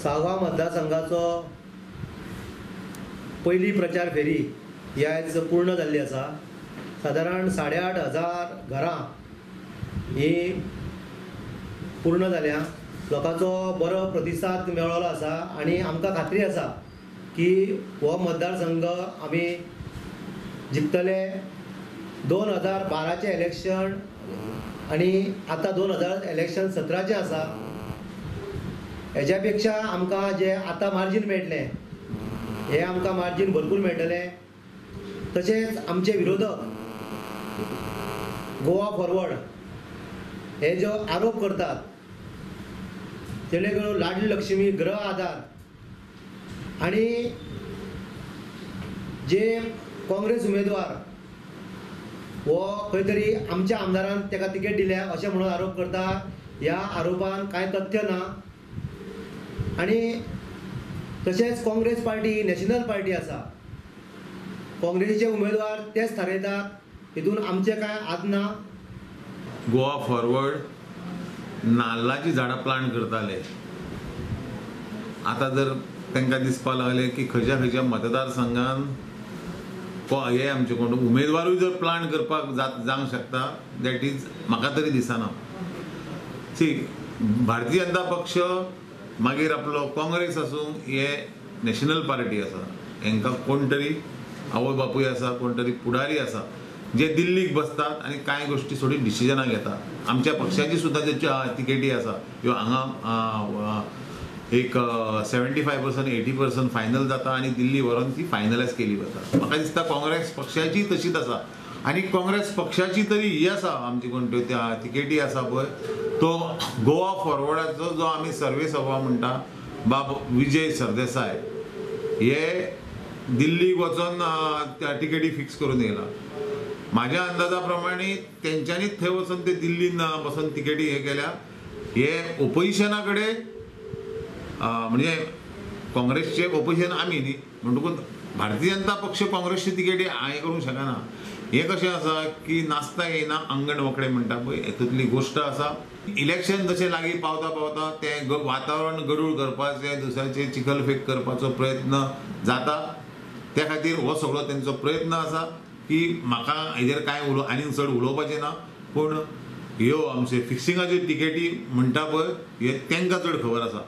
साळगांव मतदारसंघाचो पयली प्रचार फेरी ही आयज पूर्ण जाल्ली आसा. सादारण 8,500 घरां ही पूर्ण जाल्या. लोकांचो बरो प्रतिसाद मेळ्ळो आसा आनी आमकां खात्री आसा की हो मतदारसंघ आमी जिखतले. 2012चें इलेक्शन आनी आतां 2017चें आसा. हेज्या पेक्षा आमकां जें आतां मार्जीन मेळटलें हें आमकां मार्जीन भरपूर मेळटलें. तशेंच आमचे विरोधक गोवा फॉरवर्ड हे जो आरोप करतात जेणे करून लाडली लक्ष्मी, गृह आधार आनी जे काँग्रेस उमेदवार हो खंय तरी आमच्या आमदारान ताका तिकेट दिल्या अशें म्हणून आरोप करता. ह्या आरोपान कांय तथ्य ना. आनी तशेंच काँग्रेस पार्टी नॅशनल पार्टी आसा. काँग्रेसीचे उमेदवार तेच थारयतात, हितून आमचें कांय हात ना. गोवा फॉरवर्ड नाल्लाची झाडां प्लांट करताले. आतां जर तांकां दिसपाक लागलें की खंयच्या खंयच्या मतदारसंघान हे आमचे कोण उमेदवारूय जर प्लांट करपाक जावंक शकता, that is म्हाका तरी दिसना. सी, भारतीय जनता पक्ष मागीर आपलो काँग्रेस आसूं, हे नॅशनल पार्टी आसा. हांकां कोण तरी आवय बापूय आसा, कोण तरी पुढारी आसा जे दिल्लीक बसतात आनी कांय गोश्टी थोडी डिसिजनां घेतात. आमच्या पक्षाची सुद्दां ज्यो तिकेटी आसा ह्यो हांगा एक 75% 80% फायनल जाता आनी दिल्ली व्हरोन ती फायनलायज केली वता. म्हाका दिसता काँग्रेस पक्षाची तशीच आसा आनी काँग्रेस पक्षाची तरी ही आसा आमची कोण त्यो तिकेटी आसा पळय, तो गोवा फॉरवर्डाचो जो आमी सर्वे सभा म्हणटा बाब विजय सरदेसाय हे दिल्लीक वचोन त्या तिकेटी फिक्स करून येयला. म्हाज्या अंदाजा प्रमाणे तेंच्यांनीच थंय वचोन ते दिल्लीन बसून तिकेटी हे केल्या. हे ओपोजिशना कडेन म्हणजे काँग्रेसचे ओपोजिशन आमी न्ही, म्हणटकूच भारतीय जनता पक्ष काँग्रेसची तिकेटी हें करूंक शकना. हें कशें आसा की नाचता येयना अंगण वखडे म्हणटा पळय, हेतूंतली गोश्ट आसा. इलेक्शन जशें लागीं पावता पावता तें वातावरण गडूळ करपाचें, दुसऱ्याचें चिखलफेक करपाचो प्रयत्न जाता. त्या खातीर हो सगळो तेंचो प्रयत्न आसा की म्हाका हेजेर कांय आनीक चड उलोवपाचें ना. पूण ह्यो आमचे फिक्सिंगाच्यो तिकेटी म्हणटा पळय, हे तांकां चड खबर आसा.